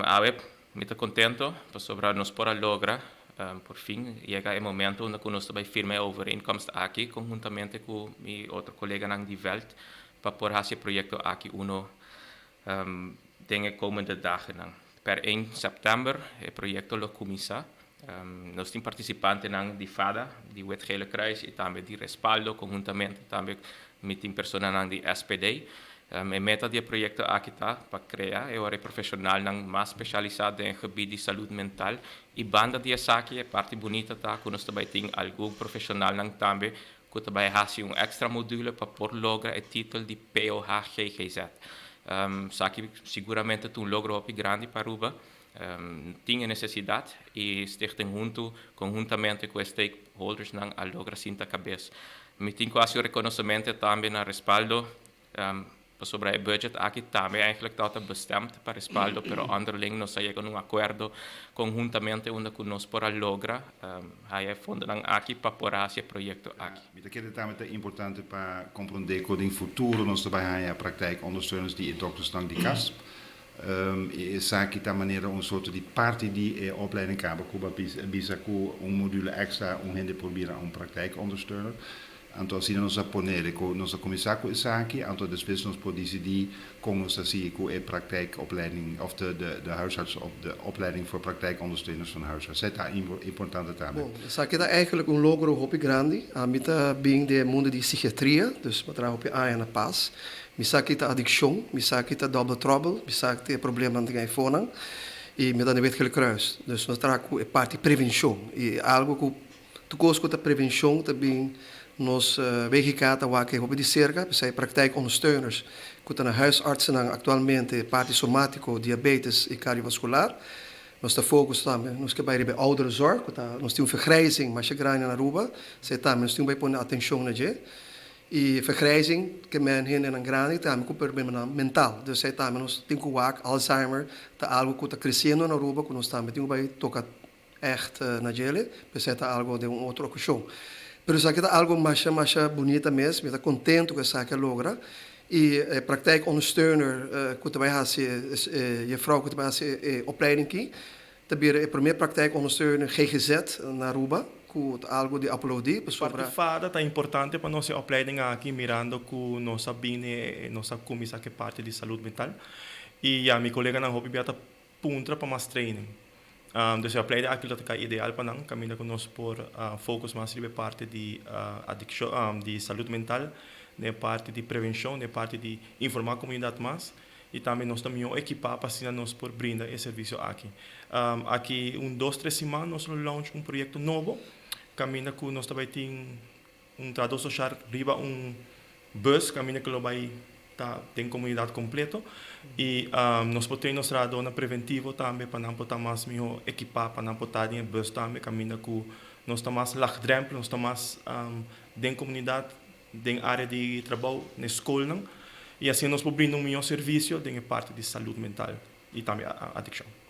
Awe mi ta contento pasobra nos por a logra por fin yega e momento unda cu nos ta bay firma e overeenkomst aki conhuntamente cu mi otro coleganan di veld pa por haci e proyecto aki uno den e komende dagennan. Per 1 september e proyecto lo cuminsa. Nos tin participantenan di FADA, di Wit Gele Kruis y tambe di Respaldo conhuntamente tambe mi tin personanan di SPD. E meta di e proyecto aki ta pa crea e ora e profesionalnan mas specialisa den e gebied di salud mental y banda di esaki e parti bunita ta cu nos ta bay tin algun profesionalnan tambe cu ta bay haci un extra module pa por logra e titel di POH-GGZ. Esaki siguramente ta un logro hopi grandi pa Aruba. Tin e necesidad y Stichting Hunto conhuntamente cu e stakeholdersnan a logra sinta cabes. Mi tin cu haci un reconocimento tambe na Respaldo pasobra e budget aki tambe eigenlijk tabata bestemd pa Respaldo, pero onderling nos a yega na un acuerdo conhuntamente unda cu nos por a logra haya e fondonan aki pa por a haci e proyecto aki. Mi ta kere tambe ta importante pa comprende cu den futuro nos ta bay haya praktijkondersteuners di e doktersnan di cas. I esaki ta manera un sorto di parti di e opleiding caba cu bo a bisa cu un module extra un hende por bira un praktijkondersteuner. Anto asina nos a pone cu nos a cuminsa cu esaki, anto despues nos por dicidi con nos ta sigui cu e praktijkopleiding of de de de huisarts op de opleiding voor praktijkondersteuners van huisarts. Esei ta importante tambe. Bon, esaki ta eigenlijk un logro hopi grandi. Ami ta bin den e mundo di psikiatria, dus mi a traha hopi aña na Paz. Mi sa ki ta adikshon, mi sa ki ta double trouble, mi sa ki ta e problemanan den iPhonenan i mi ta na Wit Gele Kruis. Dus nos traha ku e parti prevenshon i algu ku tur kos ku ta prevenshon ta bin nos WGK ta wak e hopi di serka, p'esei praktijkondersteuners ku ta na huisartsennan aktualmente parti somatiko, diabetes i kardiovaskular. Nos ta focus tambe, nos ke bai riba e ouderenzorg ku ta nos tin un vergrijzing masha grandi na Aruba, esei tambe nos tin ku bai pone atenshon na dje. E vergrijzing ke men hendenan grandi tambe ku problemanan mental. Dus ei tambe nos tin ku wak, Alzheimer ta algu ku ta kresiendo na Aruba ku nos tambe tin ku bai toka ègt na djele, p'esei ta algu den un otro okashon. Pero esaki ta algu masha masha bunita mes, mi ta kontentu ku esaki a logra. I e praktijkondersteuner ku ta bai hasi e jefrou ku ta bai hasi e opleiding aki ta bira e promé praktijkondersteuner GGZ na Aruba, ku ta algu di aplaudí pasobra. Parti fada ta importante pa nos e opleiding aki mirando ku nos a bini nos a kuminsá ku e parti di salud mental i ya mi koleganan hopi bia ta puntra pa mas training. Dus e opleiding aki lo ta kai ideal pa nan kaminda ku nos por focus mas riba e parti di adikshon di salud mental, den e parti di prevenshon, den e parti di informá komunidat mas. I tambe nos ta mihó ekipá pa asina nos por brinda e servisio aki. Aki un dos tres siman nos lo launch un proyekto nobo kaminda ku nos ta bai tin un trahadó soshal riba un bus kaminda ku lo bai ta den komunidat kompleto i nos por train nos trahadónan preventivo tambe pa nan por ta mas mihó ekipá pa nan por ta den e bus tambe kaminda ku nos ta mas lagdrempel, nos ta mas den komunidat. Den área di trabou na e skolnan i asina nos por brinda un mihó servisio den e parti di salud mental i tambe adikshon.